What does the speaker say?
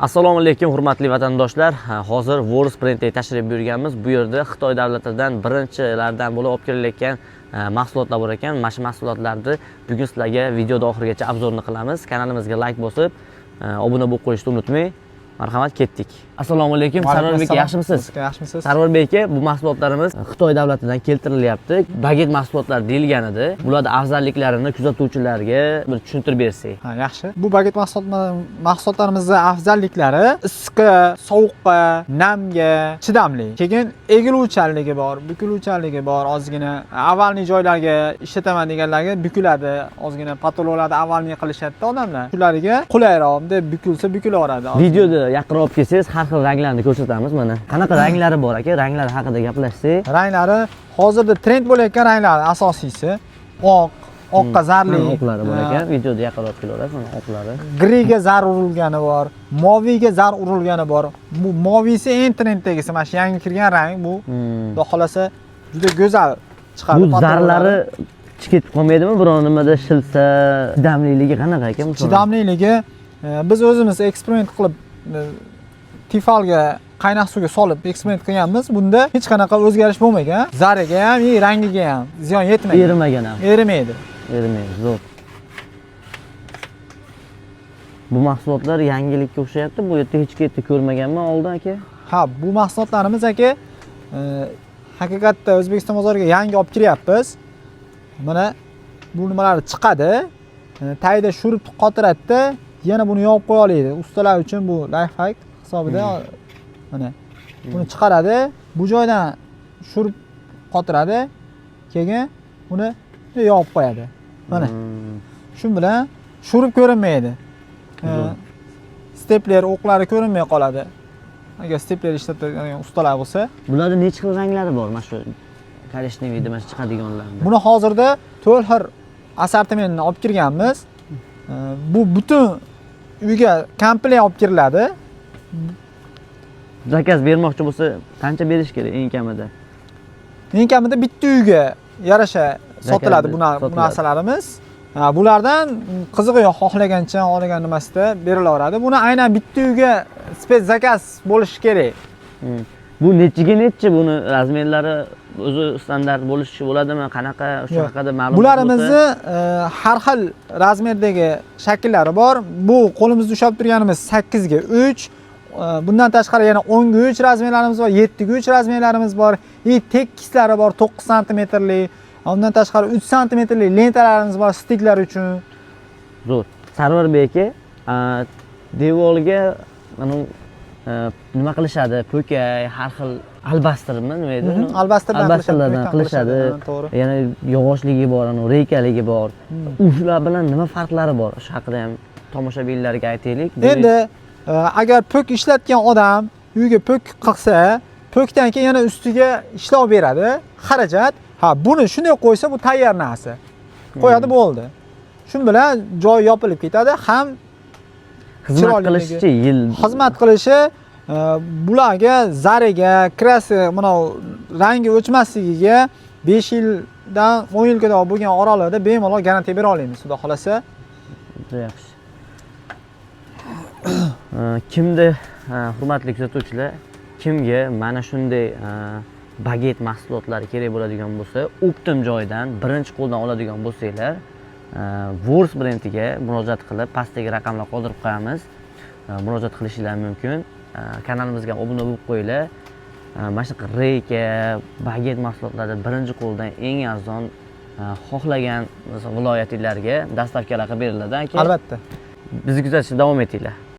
Assalomu alaykum, hurmatli vatandoshlar. Hozir Wars brendga tashrif buyurganmiz. Bu yerda Xitoy davlatidan birinchilardan bo'lib olib kelilayotgan mahsulotlar bor ekan. Mana shu mahsulotlarni bugun sizlarga videoda oxirigacha обзор ni qilamiz. Kanalimizga layk bosib, obuna bo'lib qo'yishni unutmang. Marhamat, ketdik. Assalomu alaykum, Sarvarbek aka, yaxshimisiz? Yaxshimisiz? Sarvarbek aka, bu mahsulotlarimiz Xitoy davlatidan keltirilyapti. Baget mahsulotlari deyilgan edi. Bularni afzalliklarini kuzatuvchilarga bir tushuntirib bersak. Ha, yaxshi. Bu baget mahsulotlarimizni afzalliklari issiqqa, sovuqqa, namga chidamli. Keyin egiluvchanligi bor, bukiluvchanligi bor. Ozgina овальный joylarga ishlataman deganlarga bukiladi. Ozgina потолок larda овальный qilishadi odamlar. Shularga qulayroq, bunday bukilsa bukilaveradi. Videoda yaqinroq olib kelsangiz, har xil ranglarni ko'rsatamiz mana. Qanaqa ranglari bor, aka? Ranglar haqida gaplashsak. Ranglari hozirda trend bo'layotgan ranglar asosiysi oq, oqqa zarli. Mana oqlari bor ekan. Videoda yaqinroq kelaverasiz, mana oqlari. Greyga zar urilgani bor, moviyga zar urilgani bor. Bu moviysi eng trenddagisi, mana shu yangi kirgan rang bu. Xudo xohlasa juda go'zal chiqadi. Bu потолок lari. Zarlari chiqib qolmaydimi biror nimada shilsa? Chidamliligi qanaqa aka, masalan? Chidamliligi biz o'zimiz eksperiment qilib, Tefalga qaynoq suvga solib eksperiment qilganmiz. Bunda hech qanaqa o'zgarish bo'lmagan. Zariga ham, и rangiga ham ziyon yetmagan. Erimagan ham. Erimaydi. Erimaydi, zo'r. Bu mahsulotlar yangilikka o'xshayapti. Bu yerda hech qayerda ko'rmaganman oldin, aka. Ha, bu mahsulotlarimiz, aka, haqiqatda O'zbekiston bozoriga yangi olib kiryapmiz. Mana bu nimalar chiqadi. Tagida shurub qotiradida, yana buni yopib qo'ya oladi. Ustalar uchun bu лайфхак hisobida mana buni chiqaradi, bu joydan shurub qotiradi, keyin uni yopib qo'yadi. Mana shu bilan shurub ko'rinmaydi. Zo'r. Stepler o'qlari ko'rinmay qoladi. Agar stepler ishlatadigan ustalar bo'lsa. Bularda necha xil ranglari bor, mana shu коричневый da, mana shu chiqadiganlarni? Buni hozirda 4 xil assortimentni olib kirganmiz. Bu butun uyga komplekt olib kiriladi. Заказ bermoqchi bo'lsa, qancha berish kerak eng kamida? Eng kamida bitta uyga yarasha sotiladi bu bu sotiladi. Narsalarimiz. Ha, bulardan qizig'i yo'q, xohlagancha xohlagan nimasida berilaveradi. Buni aynan bitta uyga спец заказ bo'lishi kerak. Bu nechiga nechi, buni размер lari o'zi standart bo'lishi bo'ladimi? Qanaqa, shu Yo'q. haqida ma'lumot Bularimizni har xil размер dagi shakllari bor. Bu qo'limizda ushlab turganimiz 8 ga 3. Bundan tashqari yana 10 ga 3 размер larimiz bor, 7 ga 3 размер larimiz bor, и tekislari bor 9 santimetrli. Undan tashqari 3 santimetrli lentalarimiz bor stiklar uchun. Zo'r. Sarvarbek aka, devorga mana nima qilishadi? Po'kay, har xil albastrmi, nima edi? Albastrdan Albastrlardan qilishadi, qilishadi. Ha, to'g'ri. Yana yog'ochligi bor, anavi reykaligi bor. Ular bilan nima farqlari bor? Shu haqida ham tomoshabinlarga aytaylik. Endi agar po'k ishlatgan odam uyga po'k qilsa, po'kdan keyin yana ustiga ishlov beradi, xarajat. Ha, buni shunday qo'ysa, bu tayyor narsa. Qo'yadi, bo'ldi. Shu bilan joy yopilib ketadi, ham Xizmat chiroyliligi. Qilishichi yil Xizmat qilishi bularga zariga, краска, mana rangi o'chmasligiga 5 yildan 10 yilgacha bo'lgan oralig'ida bemalol garantiya bera olamiz, xudo xohlasa. Juda yaxshi. Kimda, hurmatli kuzatuvchilar, kimga mana shunday baget mahsulotlari kerak bo'ladigan bo'lsa, оптом joydan birinchi qo'ldan oladigan bo'lsanglar, Wars brendiga murojaat qilib, pastdagi raqamlar qoldirib qo'yamiz. Murojaat qilishinglar mumkin. Kanalimizga obuna bo'lib qo'yinglar. Mana shunaqa reyka, baget mahsulotlari birinchi qo'ldan eng arzon, xohlagan viloyatinglarga доставка lar qilib beriladi, aka. Albatta. Bizni kuzatishda davom etinglar.